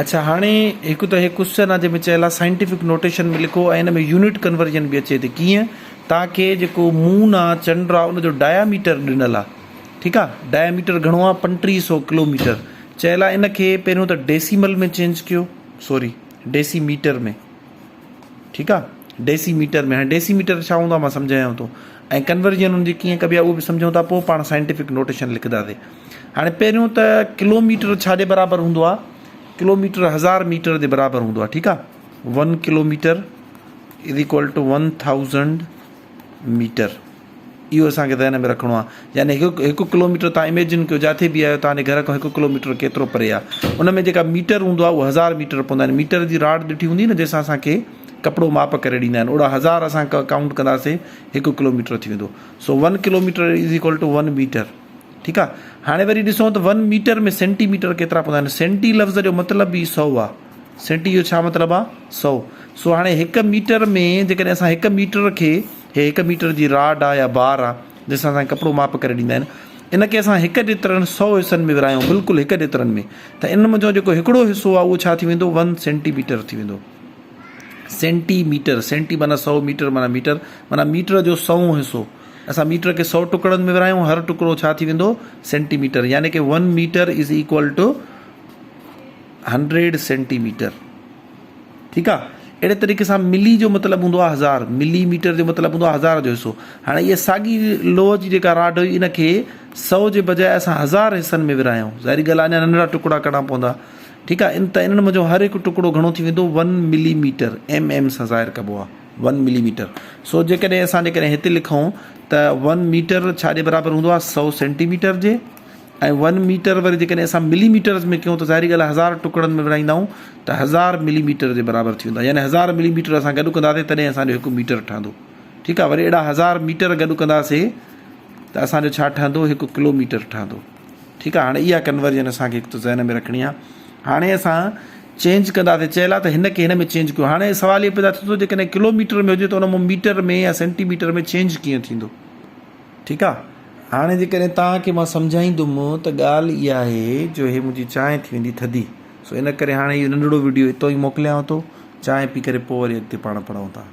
اڇا هاڻي هڪ ته هي ڪوسچن آ جنهن ۾ چيل آ سائنٽيفڪ نوٽيشن ۾ لکو ۽ ان ۾ يونٽ ڪنورجن به اچي ٿي ڪيئن توهان کي جيڪو مون آ چنڊ آ ان جو ڊاياميٽر ڏنل آ ٺيڪ آ ڊاياميٽر گهڻو آ 35 سو ڪلوميٽر چيل آ ان کي پهريون ته ڊيسيمل ۾ چينج ڪيو سوري ڊيسي ميٽر ۾ ٺيڪ آ ڊيسي ميٽر ۾ هاڻي ڊيسي ميٽر ڇا هوندو آ مان سمجهايان ٿو ۽ ڪنورجن ان جي ڪيئن ڪبي آ اهو به سمجهون ٿا پوء پاڻ سائنٽيفڪ نوٽيشن لکنداسي هاڻي پهريون ته ڪلوميٽر ڇا جي برابر هوندو آهي؟ ڪلوميٽر هزار ميٽر جي برابر هوندو آهي ٺيڪ آهي one kilometre is equal to 1000 metre اهو اسان کي ذهن ۾ رکڻو آهي يعني هڪ هڪ ڪلوميٽر تان اميجن ڪيو جاٿي به آهيو تان جي گهر کان هڪ ڪلوميٽر ڪيترو پري آهي ان ۾ جيڪا ميٽر هوندو آهي اهو هزار ميٽر پوندا آهن ميٽر جي راڊ ڏٺي هوندي نه جنهن سان اسان کي ڪپڙو ماپ ڪري ڏيندا آهن اوڙا هزار اسان ڪائونٽ ڪنداسي هڪ ڪلوميٽر ٿي ويندو سو one kilometre is equal to one metre ٺيڪ آ هاڻي وري ڏسون ته ون ميٽر ۾ سينٽي ميٽر ڪيترا پوندا آهن سينٽي لفظ جو مطلب ئي سو آ سينٽي جو ڇا مطلب آ سو سو هاڻي هڪ ميٽر ۾ جيڪڏهن اسان هڪ ميٽر کي هي هڪ ميٽر جي راڊ آ يا بار آ جنهن سان اسان ڪپڙو ماپ ڪري ڏيندا آهن ان کي اسان هڪ جيترن سو حصن ۾ ورهايون بلڪل هڪ جيترن ۾ ته ان منجهان جيڪو هڪڙو حصو آ اهو ڇا ٿي ويندو ون سينٽي ميٽر ٿي ويندو سينٽي ميٽر سينٽي معنيٰ سو ميٽر معنيٰ ميٽر معنيٰ ميٽر جو سئون حصو اسان ميٽر کي سو ٽڪڙن ۾ ورهايون هر ٽڪڙو ڇا ٿي ويندو سينٽي ميٽر يعني ڪي one metre is equal to hundred centimetre ٺيڪ آ اهڙي طريقي سان ملي جو مطلب هوندو آ هزار ملي ميٽر جو مطلب هوندو آ هزار جو حصو هاڻي اها ساڳي لوهه جي جيڪا راڊ هئي ان کي سو جي بجاء اسان هزار حصن ۾ ورهايون ظاهري ڳالهه اڃا ننڍڙا ٽڪڙا ڪڍڻا پوندا ٺيڪ آ ان ته انهن منجهو هر هڪ ٽڪڙو گهڻو ٿي ويندو ون ملي ميٽر ايم ايم سان ظاهر ڪبو آ ون ملي ميٽر سو جيڪڏهن اسان جيڪڏهن هتي لکون ته ون ميٽر ڇا جي برابر هوندو آهي سو سينٽي ميٽر جي ۽ ون ميٽر وري جيڪڏهن اسان ملي ميٽرز ۾ ڪيون ته ظاهري ڳالهه هزار ٽڪڙن ۾ ورهائيندا آهيون ته هزار ملي ميٽر جي برابر ٿي ويندو يعني هزار ملي ميٽر اسان گڏ ڪنداسين تڏهن اسان جو هڪ ميٽر ٺهندو ٺيڪ آهي وري اهڙا هزار ميٽر گڏ ڪنداسين ته اسان جو ڇا ٺهندو هڪ ڪلو ميٽر ٺهندو ٺيڪ آ هاڻي اها ڪنورجن اسان کي هڪ ته ذهن ۾ رکڻي آ هاڻي اسان چينج ڪنداسين چيل آ ته هن کي هن ۾ چينج ڪيو هاڻي سوال اهو پيدا ٿئي ٿو جيڪڏهن ڪلو ميٽر ۾ هجي ته ان مان ميٽر ۾ يا سينٽي ميٽر ۾ چينج ڪيئن ٿيندو ٺيڪ آ هاڻي جيڪڏهن توهان کي مان سمجهائيندم ته ڳالهه اها آهي جو هي منهنجي چانهه ٿي ويندي ٿڌي سو ان ڪري هاڻي اهو ننڍڙو وڊيو اتو ئي موڪليانو ٿو چانهه پي ڪري پوء وري اڳتي پاڻ پڙهون ٿا.